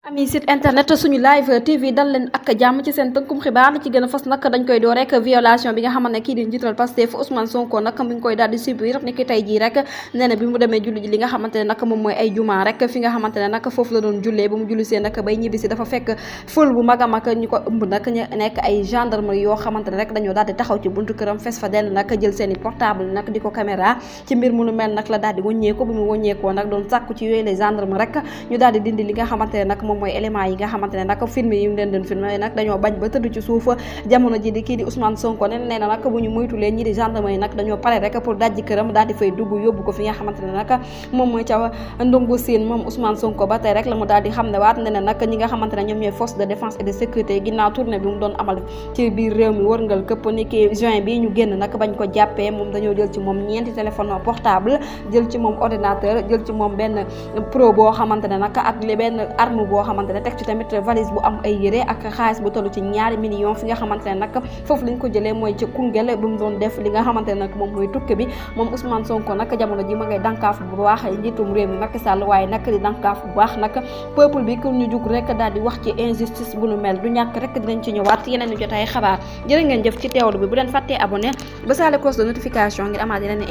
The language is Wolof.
ami site internet suñu live tv dal leen ak jàmm ci seen tënkum xibaar li ci gën a fas nag dañ koy door rek violation bi nga xamante ne kii di njiital Pastef Ousmane Sonko nag mi ngi koy daal di subir ni ki tey jii rek nee na bi mu demee julli ji li nga xamante ne nag moom mooy ay juma rek fi nga xamante ne nag foofu la doon jullee ba mu julli see nag bay ñibbi si dafa fekk ful bu mag a mag ñu ko ëmb nag ñu nekk ay gendarmerie yoo xamante ne rek dañoo daal di taxaw ci buntu këram fes fa dell nag jël seen i portable nag di ko caméra ci mbir mu nu mel nag la daal di wëññeeko bi mu wëññeekoo nag doon sàkku ci yooyu les gendarmes rek ñu daal di dindi li nga xamante ne nag moom mooy élément yi nga xamante ne nag film yi mu leen doon filmé nag dañoo bañ ba tëdd ci suuf jamono ji di kii di Ousmane Sonko ne nee na nag bu ñu moytulee ñi di gendarme yi nag dañoo pare rek pour dajji këram daal di fay dugg yóbbu ko fi nga xamante ne nag moom mooy ca ndungu siin moom Ousmane Sonko ba tey rek la mu daal di xam ne waat ne ne nag ñi nga xamante ne ñoom ñooy force de défense et de sécurité ginnaaw tournée bi mu doon amal ci biir réew mi wërngal këpp ni ki juin bi ñu génn nag bañ ko jàppee moom dañoo jël ci moom ñeenti téléphone portable jël ci moom ordinateur jël ci moom benn pro boo xamante ne nag ak li benn arme boo xamante ne teg ci tamit valise bu am ay yére ak xaalis bu tollu ci ñaari millions fi nga xamante ne nag foofu lañ ko jëlee mooy ci Koungheul bu mu doon def li nga xamante ne nag moom mooy tukki bi moom Ousmane Sonko nag jamono ji ma ngay dankaaf bu baax njiitum réew mi Macky Sall waaye nag di dankaaf bu baax nag peuple bi ku ñu jug rek daal di wax ci injustice bu nu mel du ñàkk rek dinañ ci ñëwaat yeneen i jotaay xabaar jërë ngeen jëf ci teewlu bi bu leen fàttee abonné ba saale cloche de notification ngir amaat yeneen